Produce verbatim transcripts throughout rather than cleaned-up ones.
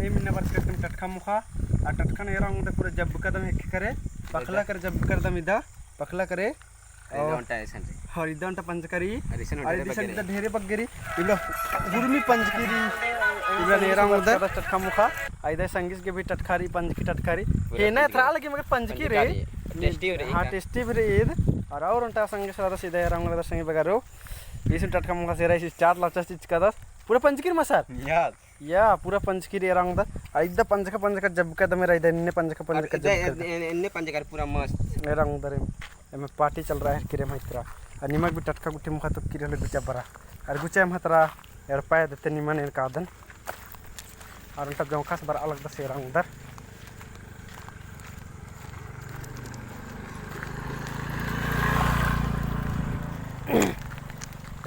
एम इन्ना बरचका रअदम टटखा मोखा, आ टटखा नू एरा ओंगदम पूरा जब्बकादम हेक्के करे, पखला करे जब्बकादम इदा, पखला करे। और इदा ओन्टा ऐसन रे। और इदा ओन्टा पंजका रई। और ऐसन और ढेरे इसन बग्गे रई। इदा ढेरे बग्गे रई। इबड़ा हुरमी पंजकी रई। इबड़ा एरा ओंगदम टटखा मोखा। आ इदा संगिस गे भी टटखा रई, पंजकी टटखा रई। पूरा हेना पंजकी एथरा रई। लगी मगर पंजकी पंजका रई। रई। Tasty रई हाँ, का? Tasty भी रई ईद। और, और ओन्टा संगिस रअदस इदा एरा ओंगदस संगी बगरो। इसन टटखा मोखा सेरा इसी चाट लाचस चिचकादस। पूरा पंजकी रई मसार। याद। या, पूरा पंजकी रई एरा ओंगदर। आ इदा पंजका पंजका जब्बकादम एरा इदा एन्ने पंजका पंजका अब इदा जब्बकादम। एन-, एन-, एन्ने पंजका पूरा मस्त। एरा ओंगदर एम, एम party चल रहा है किरे माइत्रा। आ निमक भी टटखा गुट्ठी मोखा तो किरे होले गुचा बरा। और गुचा एम हतरा एड़पा देते निमन एन कादन। और ओन्टा जोंखास बरआ लगदस एरा ओंगदर।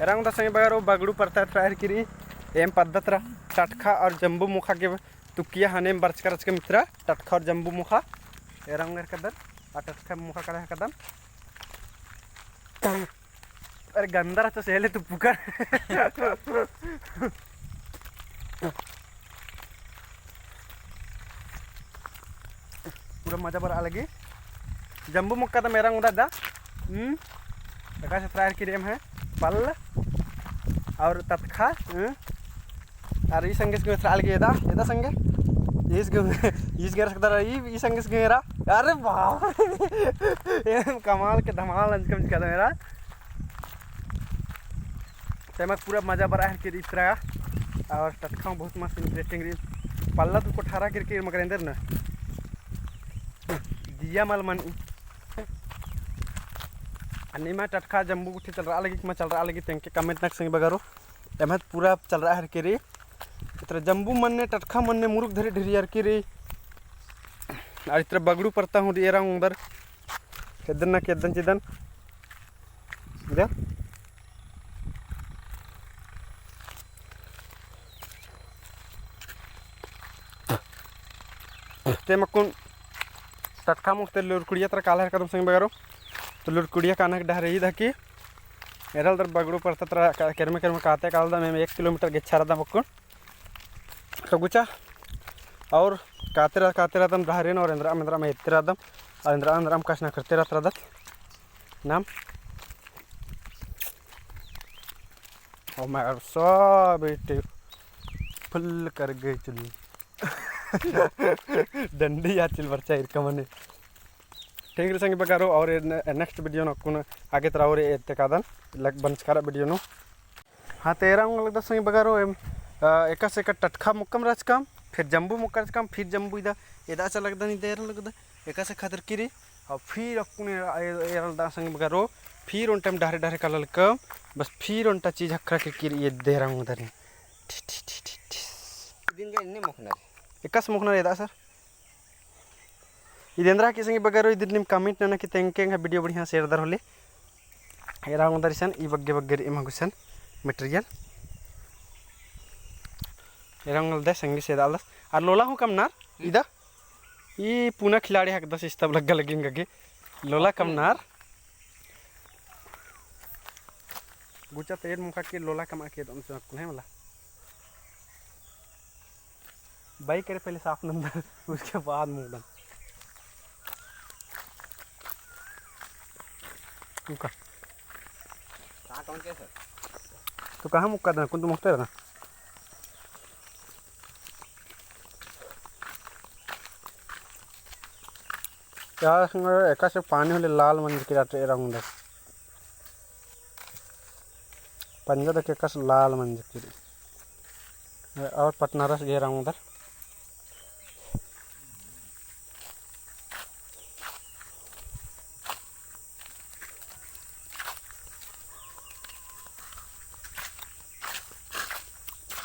एरा ओंगदर संगी बगरो बगड़ू परता एथरा एरकी रई। एम पद्दा तरा टटखा और जम्बू मोखा गे तुक्किया हने एम बरचका रहचकम इतरा टटखा और जम्बू मोखा। एरा ओंगदर कदर, आ टटखा मोखा कदर कदम। अरे गंदा रहचस एले तू पुकार। पूरा मजा बरआ लगी। जम्बू मोखा दम एरा ओंगदर दा। हम्म। एकासे एथरा एरकी रई एम है। पल्ल। और टटखा। हम्म। और ई संगे संगे एथरा लगी एदा, एदा संगे। ईस गे, ईस गे रखता रहा, ई, ई संगे संगे एरा। अरे बाप रे। एम कमाल के धमाल अंजकम चिचकादम एरा। ते मत पूरा मजा बरआ है कि इतरा। और टटखा बहुत मस्त interesting रई। पल्ला तो कोठारा किरकिर मगर एन्देर न। दिया मल मन। अन्ने मा टटखा जम्बू गुट्ठी चल रहा लगी, कि मा चल रहा लगी, तेंके comment नक संगी बगरो। एम्है पूरा चल रहा है किरी। इतरा जम्बू मन्ने, टटखा मन्ने, मुरुक धरी ढेरी अरकी रई। और इतरा बगड़ू परता हूँ एरा ओंगदर। एदन ना केदन चिदन। इधर। ते मक्कुन टटखा मोख ते लुरकुड़िया तरा काला हेलरकदम संगी बगरो। तो लुरकुड़िया काना के डहरे ईद हकी। एरा लगदर बगड़ू परता तरा का-, केरमे केरमे काते कालदम, एम एक किलोमीटर गेच्छा रअदम अक्कुन। तो गुचा और काते रअ-, काते रअदम डहरेन और एन्दरा एन्दरा में एत्ते रअदम, और एन्दरा एन्दरा में कछनखरते रअदत नाम। Oh my God, सब बेटे full कर गए चुल्ली। डंडी या चिल बरचा इरका मने। ठीक रई संगी बगरो, और ए न-, next video नू अक्कुन आगे तरा और एत्ते कादन लग बंचकारा video नू। हाँ, ते एरा ओंगा लगदस संगी बगरो, एम, अ, एकासे एका टटखा मोक्कम रहचकम, फिर जम्बू मोक्का रहचकम, फिर जम्बू इदा, एदा चा लगदन इदा एरा लगदन, एकासे खदरकी रई, और फिर अक्कुन एरा, ए-, एरा लगदन संगी बगरो, फिर ओन्टा एम डहरे डहरे काला लगकम, बस फिर ओन्टा चीज हखरा किरकी रई एदा एरा ओंगदर। ठिस, ठिस, ठिस, ठिस, ठिस। दिन गा इन्ने मोखना रई। एकासे मोखना रई एदा सर। इद एन्दरा की संगी बगरो, इदिन नीम comment नना की तेंके एंग्है video बढ़िया share दर होले। एरा ओंगदर इसन, ई बग्गे बग्गे रई एम्है गुसन material। एरा ओंगदर संगी से दालदस। और लोला हूँ कमनर, इदा। ई पूना खिलाड़ी हकदस इस्तब लग्गा लगी एंगा गे। लोला कमनर। गुचा तेर मुखा के लोला कमा के दम से कुल्हे मला। बाई करे पहले साफ नंदन, उसके बाद मुंडन। तू का? कहाँ कौन के सर? तो कहाँ मुक्का देना? कौन तो मुक्का देना? यार, एकासे पानी होले लाल मंजकी रई एरा ओंगदर। पंजा दके एकासे लाल मंजकी रई। और पटनारस गे एरा ओंगदर।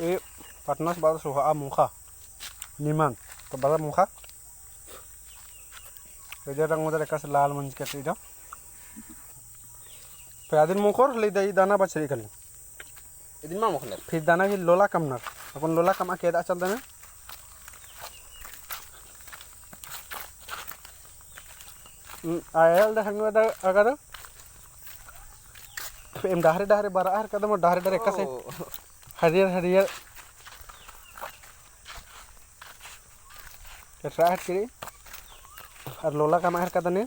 ए पटनास बाद सोहा मोखा निमन, तो बड़ा मोखा। एदा एरा ओंगदर एकासे लाल मंजकी रई। प्यादिन मोखर ले दई दाना बछरी खाली। इदिन मा मोखनर। फिर दाना की लोला कमनर। अपन लोला कमा के एदा चल देना। हम्म, आयल डहर में दा-, अगर एम डहरे डहरे बरआ हेलरकदम, डहरे डहरे एकासे ओ। हरियर हरियर। एथरा हट केरी। अरा लोला कमआ हेलरकदन।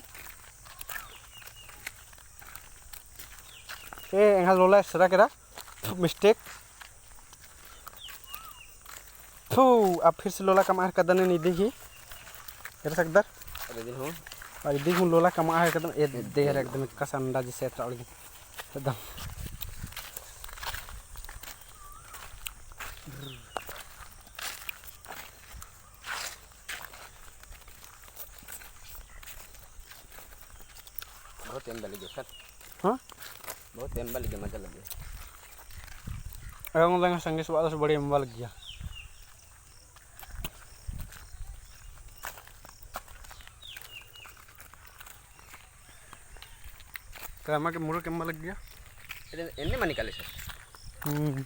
ए, एंगा लोला एसरा केरा। Mistake। थू, अब फिर से लोला कमआ हेलरकदन इदी ही। एरा सकदर? अरे दिन हूँ। अरा इदी हूँ लोला कमआ हेलरकदन। ए, देर एकदम एतका संडा जिसे एथरा उड़गी। एकदम। बहुत एम्बा लगे सर। हाँ? बहुत एम्बा लगे, मजा लगे। अरे, उन लंगा संगे सुवादस बड़ी एम्बा लगिया। तो अमा के मुरुक एम्बा लगिया। एन्ने मनी काले सर। हम्म।